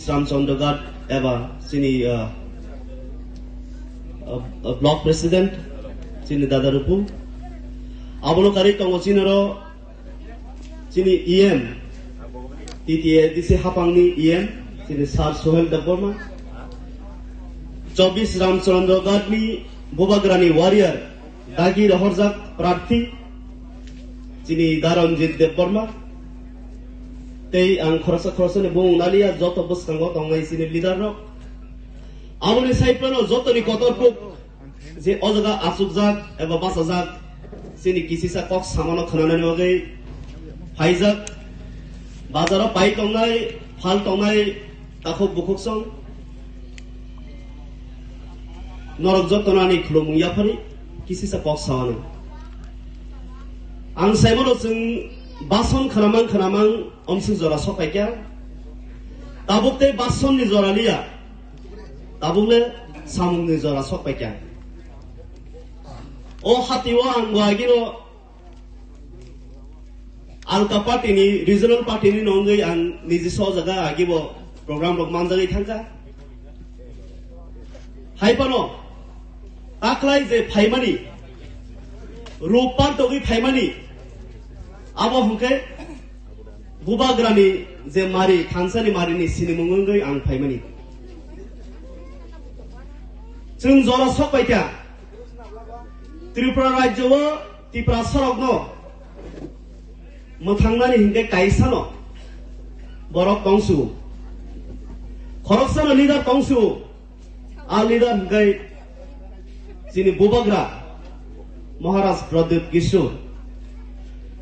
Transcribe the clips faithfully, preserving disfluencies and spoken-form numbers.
Ramchandra Ghat eba chini, ah, ah, ah, block president chini dada Rupu. Abono karwi tongo chini ro chini E M, T T A D C hapangni E M, chini Sir Sohel Debbarma. Chobbish Ramchandra Ghatni Bubagrani warrior, dagi rohorjak prarthi, chini Daranjit Debbarma. Tei ang khoroksa khoroksani bumung naliya, joto bwskango tongnai chini leader rok. Aboni sai phano jotoni kotor kuk je o jaga achukjak eba bachajak, chini kisisa kok samano khwnanani bagwi phaijak. Bazaro pai tongnai, phal tongnai, takhuk bukhuk song. Norok jotono ani khulumung yaphari kisisa kok sawanw. Ang saimano chwng bason khwnamang khwnamang omswk jora sok paikha. Tabuk tei basonni jora liya. Tabuk le samungni jora sok paikha. O hatio ang bo agino alka party ni, regional party ni nongwi ang niji so jaga agibo program rok manjagwi thangkha. Hai phano taklai je phaimani, rupar togwi phaimani, abo hwnkhe Bubagrani je mari, thansani marini sinimung wngwi ang phaimani. Chwng jora sok paikha. Tripura rajyo o Tiprasarokno mwthangnani hinkhe kaisano borok tongsu. Khoroksano leader tongsu. A leader hwnkhe chini Bubagra Maharaj Pradyut Kishore.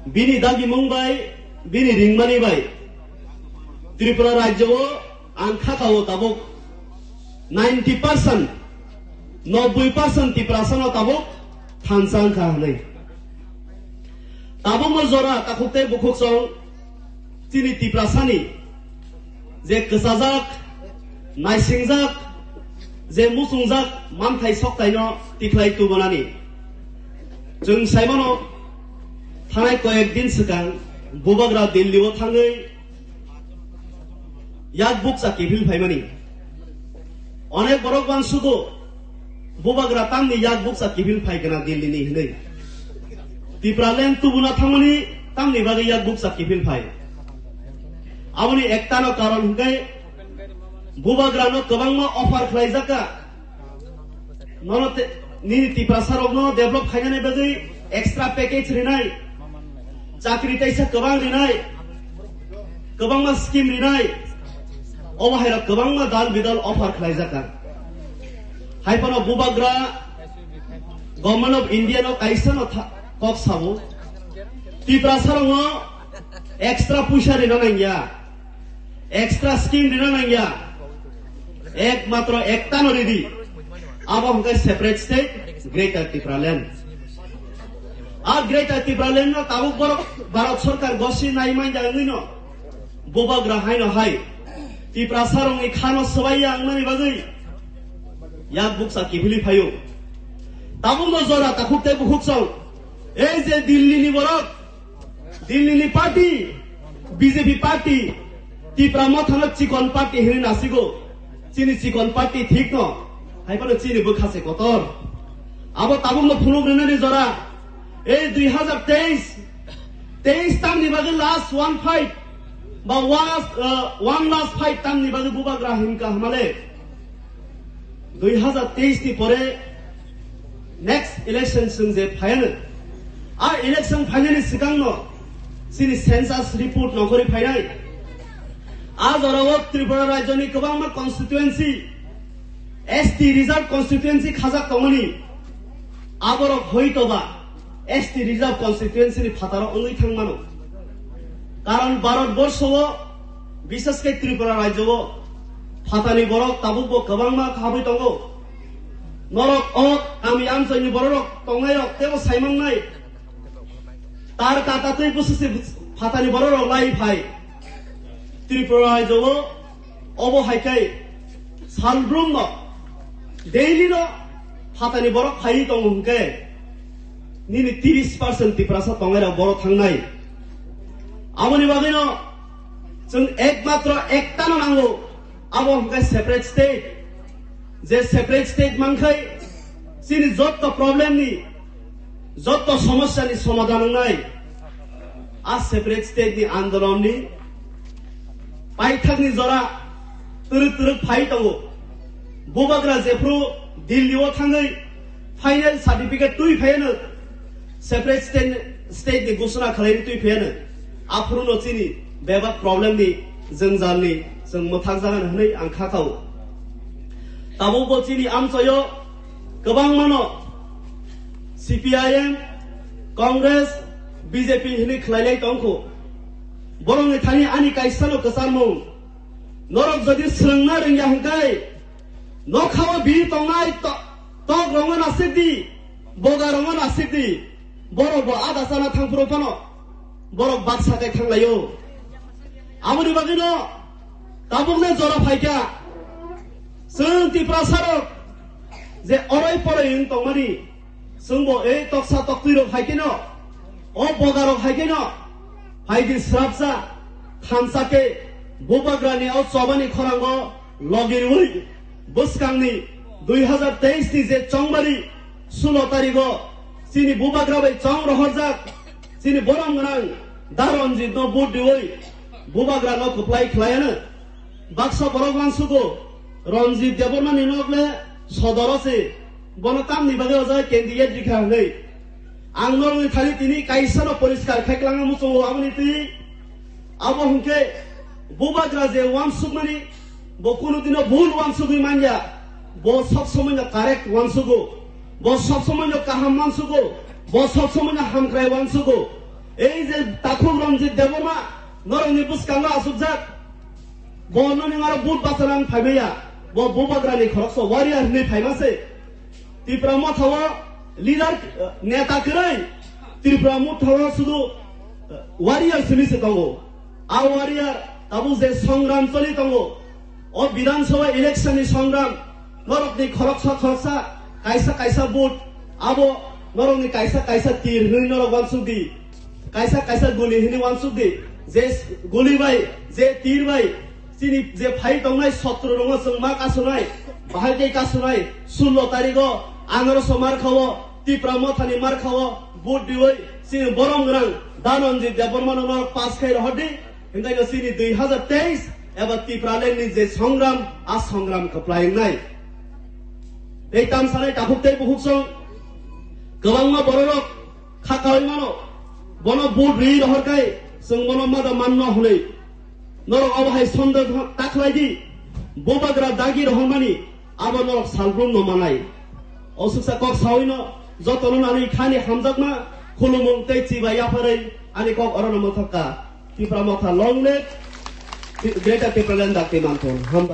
Bini dagimung bai, bini ringmani bai Tripura rajyo o ang kha kao tabuk ninety percent, noboi percent Tiprasano tabuk thansa wngkha hwnwi. Tabukno jora takhuk tei bukhuk song chini Tiprasani je kwchajak, naisingjak, je muchungjak manthai soktaino tikhlai tubunani. Chwng saimano thanai koyek din swkang Bubagra Delhi o thangwi yak bukcha kiphil phaimani. Onek borok uansugo, Bubagra tamni yak bukcha kiphil phai gana Delhi ni hinwi. Tipraland tubuna thangmani tamni bagwi yak bukcha kiphil phai. Aboni ektano karon hwnkhe Bubagrano kwbangma offer khlaijak kha. Nono te, nini Tiprasarokno develop khainani bagwi extra package rinai, chakri taisa kwbang rinai, kwbangma scheme rinai, obo hairok kwbangma dal bidal offer khlaijak kha. Hai phano Bubagra Government of India no kaisa no tha-, kok sabo, Tiprasarokno extra puisa rina nangya. Extra scheme rina nangya. Ekmatro ektano ridi. Abo hwnkhe separate state, Greater Tipraland. A Greater Tipraland no tabuk borok Bharat Sarkar gosi nai manja wngwi no Bubagra haino hai Tiprasarokni khano swbaiya wngmani bagwi yak bukcha kiphilwi phaio. Tabukno jora takhuk tei bukhuk song. Ei je Delhi ni borok, Delhi ni party, B J P party, Tipra Mothano chikon party hinwi nasigo. Chini chikon party thik no, hai phano chini bwkha se kotor. Abo tabukno phunuk rwnani jora. Ei dui hazar teis, teis tamni bagwi last one fight, ba last, uh, one last fight tamni bagwi Bubagra hinkha hamale. Dui hazar teis ni pore next election chwng je phaiyano, a election phainani swkangno chini census report nongkhorwi phainai. A jorao Tripura rajyoni kwbangma constituency, S T reserve constituency khajak tongmani, aborok hoitoba S T reserve constituency ni phataro wngwi thangmano. Karon Bharat borsho o, bishesh khe Tripura rajyo o, phatani borok tabukbo kwbangma khabwi tongo. Norok o kami amchaini bororok tongnairok teibo saimangnai. Tar kata tei bwswk se phatani bororok lai phai. Tripura rajyo o obo hai khe salbrum no, daily no phatani borok phaiwi tongo hwnkhe nini tiris percent Tiprasa tongnai rok boro thangnai. Aboni bagwi no chwng ekmatro ekta no nango, Abo hwnkhe separate state. Je separate state mankhai chini jotto problem ni, jotto somosya ni somadhan wngnai. A separate state ni andolon ni paithak ni jora twrwk twrwk phai tongo. Bubagra jephru Delhi o thangwi final certificate twi phaiano, separate state, state ni gusuna khwlaini twi phaiano, aphuru no chini bebak problem ni jwngjal ni chwng mwthak jagan hwnwi ang kha khao. Tabuk bo chini amchoyo kwbangma no C P I M, Congress, B J P hwnwi khwlailai tongkho. Borokni thani ani kaisa no kwcharmung. Norok jodi swrwngna rwngya hwnkhe, nokhao biri tongnai to-, tok rongno nasik di, boga rongno nasik di. Borok bo ada chana thangphuru phano borok baksa khe thanglaio. Aboni bagwino tabukle jora phaikha. Chwng Tiprasa rok je oroi poroi wng tongmani, chwngbo ei toksa toktwi rok hai kheno, o boga rok hai kheno, phaidi srapsa thansa khe Bubagrani o chobani khorango logi rwui bwskangni dui hazar teis ni je chongbari sulo tarigo chini Bubagra bai chong rohorjak chini borom gwnang Da Ranjit no vote diui Bubagra no kwplai khlaiano. Baksa borok uansugo, Ranjit Debbarma ni nok le sodoro se, bono tamni bagwi o jaga candidate rikha hwnwi. Ang norokni thani tini kaisa no poriskar khai kwlangma muchungo aboni twi. Abo hwnkhe Bubagra je uansukmani, bo kunu dino bhul uansugwi manya, bo sob somoi no correct uansugo, bo sob somoi no kaham uansugo, bo sob somoi no hamkrai uansugo. Ei je takhuk Ranjit Debbarma norokni bwskango achukjak, bo noni aro vote bachana wng phaimaya, bo Bubagrani khoroksa warrior hwnwi phaima se. Tipra Motha o leader, eh, neta kwrwi, Tipra Motha o sudu, eh, warrior simi se tongo. A warrior tabuk je songram choli tongo. O Bidhan Sabha election ni songram, norokni khoroksa khoroksa, kaisa kaisa vote, abo norokni kaisa kaisa tir hwnwi norok uansuk di. Kaisa kaisa guli hwnwi uansuk di, je guli bai, je tir bai, chini je phai tongnai sotro rokno chwng ma kasunai, bahai tei kasunai, sullo tarigo Anaroso Markhao, Tipra Mothani Markhao vote diui chini borom gwnang Dhananjit Debbarmano norok pass khai rohor di, hwnkhe no chini dui hazar teis eba Tipraland ni je songram, a songram kwplai wngnai. Tei tamsanai takhuk tei bukhuk song kwbangma bororok kha kaui mano, bono vote ri rohor kai, chwng bono mada manno hwnwi. Norok abo hai sonde ta khlai di, Bubagra dagi rohormani abo norok salbrum no manai. O swksa kok saui no jotono nani khani hamjakma khulumung tei chiba yapharwi ani kok orono mwthok ka. Tipra Motha long live, Greater Tipraland dakti manthun. Hambai.